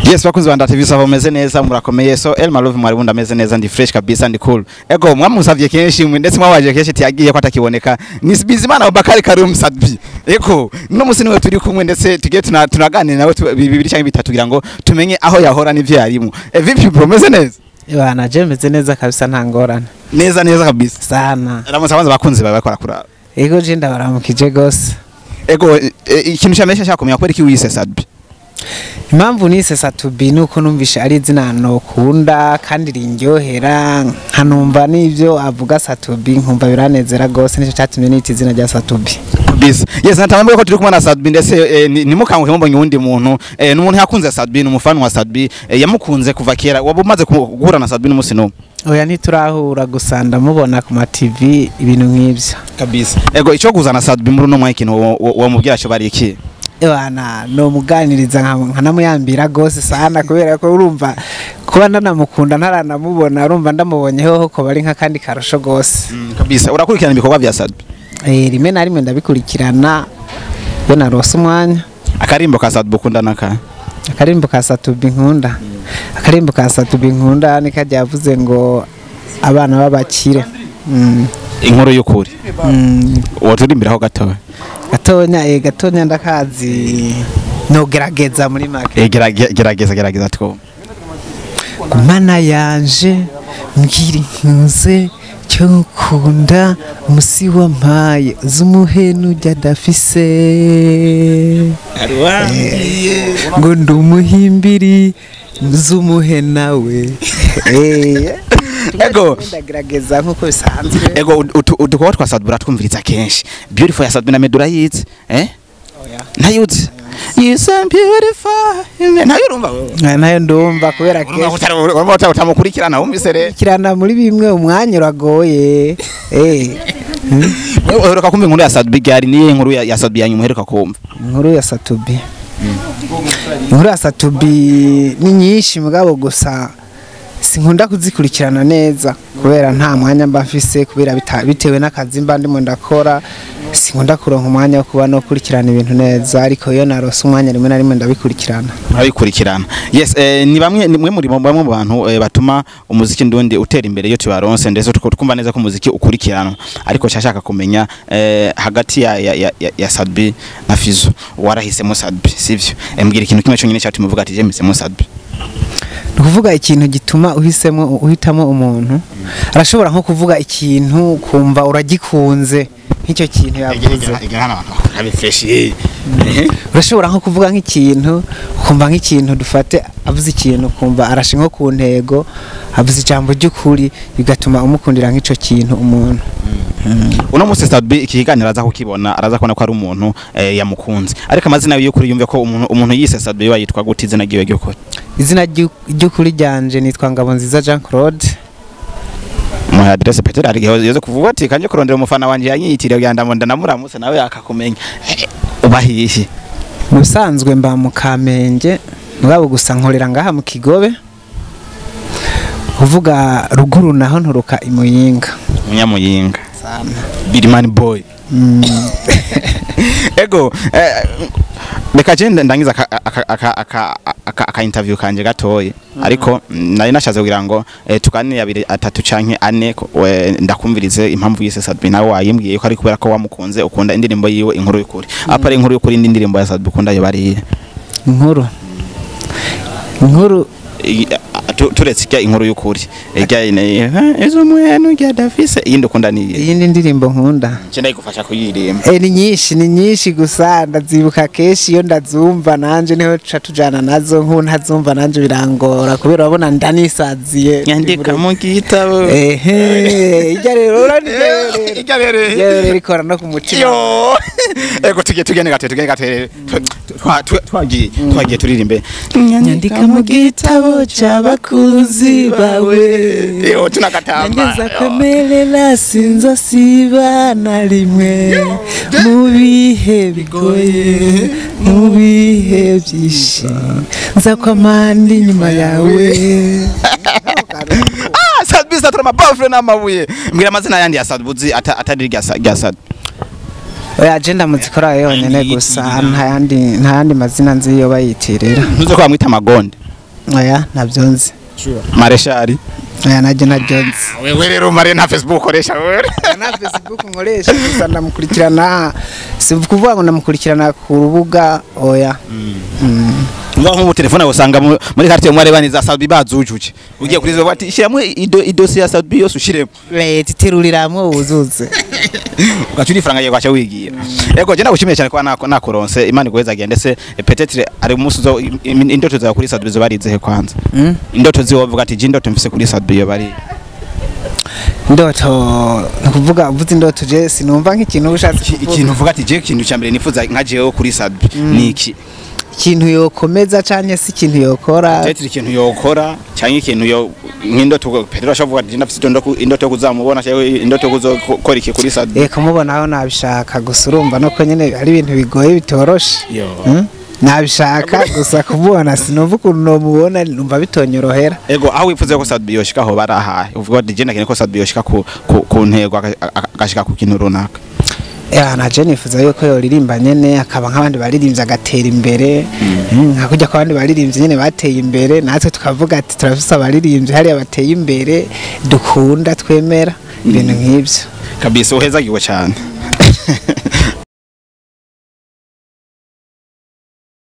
Yes, bakunzi ba TV, ça va? Meze neza, murakomeye? So El Malove mwari bundi ameze neza, ndi fresh kabisa, ndi cool. Ego, mwamusavye kenshi mwe ndetse mwabaje kenshi tiyagiye ko atakiboneka. Ni Bizimana Abubakar Karim Sat-B. Ego, no musi niwe turi kumwe ndetse tugiye tunaganira nawe bibiri cyangwa bitatu kugira ngo tumenye aho yahora n'ivyo yarimo. Vipi bro, meze neza? Bana, je meze neza kabisa, nta ngorane. Neza neza kabisa. Sana. Ramutse abanza bakunzi bawe bakora kuraba. Ego, je ndabaramukije gose. Ego, ikintu cyamesha shaka kumenya kubera iki wise Sat-B. Impamvu nise Sat-B nuko numvishe ari izina nokunda kandi rinryohera, nkanumva n'ivyo avuga Sat-B nkumva biranezera gose, nico catumye nita izina rya Sat-B. Kabisa. Yes, natambuye ko turi kumwe na Sat-B ndetse nimukanguke mubonye uwundi muntu, n'umuntu yakunze Sat-B, n'umufana wa Sat-B, yamukunze kuva kera. Waba umaze guhura na Sat-B n'umunsi n'umwe? Oya, ntiturahura, gusa ndamubona ku ma TV, ibintu nk'ivyo. Kabisa. Ego, ico kuzana Sat-B muri uno mwanya, ikintu wo mubwira cyo bari iki? Ewana, nomuganiriza nkanamuyambira gose sana, kubera ko urumva kuba ndanamukunda ntaranamubona, urumva ndamubonye hoho ko bari nk'akandi karusho gose. Kabisa. Urakurikirana ibikorwa vya Sat-B? Rimwe na rimwe ndabikurikirana iyo narose umwanya. Akarimbo ka Sat-B ukunda naka? Akarimbo ka Sat-B nkunda, akarimbo ka Sat-B nkunda ni kajya yavuze ngo abana b'abakire. Inkuru y'ukuri. Woturimbiraho gatoya? Gatonya, gatonya ndakazi, nogerageza muri make. Gerageza, gerageza two. Mana yanje, mbwira inkunze cyo nkunda umusi wampaye z'umuhenu ujya adafise ngo ndi umuhimbiri z'umuhe nawe. Ego. Ndagerageza nk'uko bisanzwe. Ego, udukorwa twa Sat-B uratwumviriza kenshi? Beautiful ya Sat-B na Meddy urayizi? Oya. Ntayuzi? You so beautiful. Nayo urumva wewe? Nayo ndumva kubera Urumva kenshi urumva utamukurikirana wumvise rero. Kirana muri bimwe, umwanya uragoye. Wewe uheruka kumva inkuru ya Sat-B ryari? Niye inkuru ya Sat-B yanyu muheruka kumva? Inkuru ya Sat-B, inkuru ya Sat-B ni nyinshi, mugabo gusa sinkunda kuzikurikirana neza kubera nta mwanya mba mfise, kubera bitewe n'akazi mba ndimo ndakora, sinkunda kuronka umwanya wo kuba no kurikirana ibintu neza, ariko iyo narose umwanya rimwe na rimwe ndabikurikirana. Murabikurikirana. Yes, ni bamwe, ni mwe muri bamwe mu bantu batuma umuziki ndundi utera imbere iyo tubaronse, ndetse twumva neza ko umuziki ukurikiranwa. Ariko shashaka kumenya, hagati ya Sat-B na Fizo warahisemo Sat-B, sivyo? Mbwira ikintu kimwe cyonyine cyatuma uvuga ati je mpisemo Sat-B. Ni ukuvuga ikintu gituma uhisemo, uhitamo umuntu, arashobora nko kuvuga ikintu kumva uragikunze nk'icyo kintu yavuze. Abi fresh. Urashobora nko kuvuga nk'ikintu ukumva nk'ikintu, dufate avuze ikintu ukumva arashe nko ku ntego, avuze ijambo ry'ukuri, bigatuma umukundira nk'ico kintu umuntu. Uno munsi Sat-B iki kiganiro araza kukibona, araza kubona ko ari umuntu yamukunze. Ariko amazina yiwe y'ukuri, yumve ko umuntu yise Sat-B yitwa gute, izina ryiwe ry'ukuri? Izina ry'ukuri ryanje nitwa Ngabonziza Jean Claude. Mu adresse Peter ari yoze kuvuga ati kanje kurondera umufana wanje yanyitiriye kugira ndamunda namuramutse nawe akakumenya. Ubahiye? Mu bisanzwe mba mu Kamenge, mugabo gusa nkorera ngaha mu Kigobe, uvuga ruguru naho nturuka i Muyinga. Munyamuyinga. Sana. Birimani boy. Ego, reka je ndangiza aka interview kanje gatoye, ariko nari nashatse kugira ngo tuganire abiri atatu canke ane, ndakumvirize impamvu yise Sat-B. Nawe wayimbwiye ko ari kubera ko wamukunze, ukunda indirimbo yiwe Inkuru y'ukuri. Apara Inkuru y'ukuri, indi ndirimbo ya Sat-B ukunda yo bariye? Inkuru Turetse ijya Inkuru y'ukuri, ijya izo mwenu ijya dafise, iyindi ukunda niye? Iyindi ndirimbo nkunda? Nce ndayigufasha kuyirimba. Ni nyinshi, ni nyinshi, gusa ndazibuka kenshi iyo ndazumva nanje niho tuca tujana nazo, nk'ubu ntazumva nanje birangora kubera urabona ndanisaziye. Nyandika mu gitabo. Ehe, ijya rero urandika rero. Ijya rero. Ijya rero ikora no ku mutima. Yo, ego, tugiye, tugende gato, tugende gato. Twagiye turirimbe. Nyandika mu gitabo c'abakunzi bawe. Yo, tunakatamba. Nageza kwemerera sinzosiba na rimwe, mu bihe bigoye, mu bihe byinshi, nza kwamanda inyuma yawe. Ah, Sat-B satura amabafure n'amabuye. Mbwira amazina yandi ya Sat-B uzi atari rya Sat-B. Oya, je ndamuzikora yonyene gusa, nta yandi mazina nzi yo bayitirira. Ntuzi ko bamwita Magonde? Oya, ntabyo nzi. Mareshali? Oya, najye ntabyo nzi. Wewe rero mare nta Facebook ukoresha wewe? Na Facebook nkoresha, gusa ndamukurikirana, si ukuvuga ngo ndamukurikirana ku rubuga, oya. Ngaho nk'ubu telefone usanga muri quartier mwareba za Sadbi bazujuje, ugiye kuri zo bati shyiramo idosiye ya Sadbi yose ushiremo. Leta iteruriramwo wuzuze. Ugaca urifaranga yawe ugaca wigira. Ego, je nagushimiye cyane kuba nakuronse, Imana iguhezagiye. Ndetse peut-être ari umunsi uzo indoto zawe kuri Sadbi zo barizehe kwanza? Indoto ziwe uvuga ati je indoto mfise kuri Sadbi yo bari? Indoto ni ukuvuga, uvuze indoto je sinumva nk'ikintu uba ushatse kuvuga. Ikintu uvuga ati je ikintu cya mbere nifuza nka jewe kuri Sadbi ni iki? Ikintu yokomeza canke se ikintu yokora? Peut-être ikintu yokora cyangwa ikintu yo nk'indoto, peut-être ashobora kuvuga ati ndafise indoto yo kuzamubona cyangwa indoto yo kuzokora iki kuri Sadbi. Kumubonaho nabishaka, gusa urumva nuko nyene ari ibintu bigoye bitoroshe. Yo. Nabishaka, gusa kumubona sinumva ukuntu nomubona, numva bitonyorohera. Ego, aho wifuza ko Sadbi yoshika ho barahaye, uvuga ati je ndakeneye ko Sadbi yoshika ku ntego, agashika ku kintu runaka. Naje nifuza yuko yoririmba nyene akaba nk'abandi baririmbyi, agatera imbere nka kurya ko abandi baririmbyi nyene bateye imbere, natwe tukavuga ati turafise abaririmbyi hariya bateye imbere dukunda, twemera, ibintu nk'ibyo. Kabisa, uhezagiwe cyane.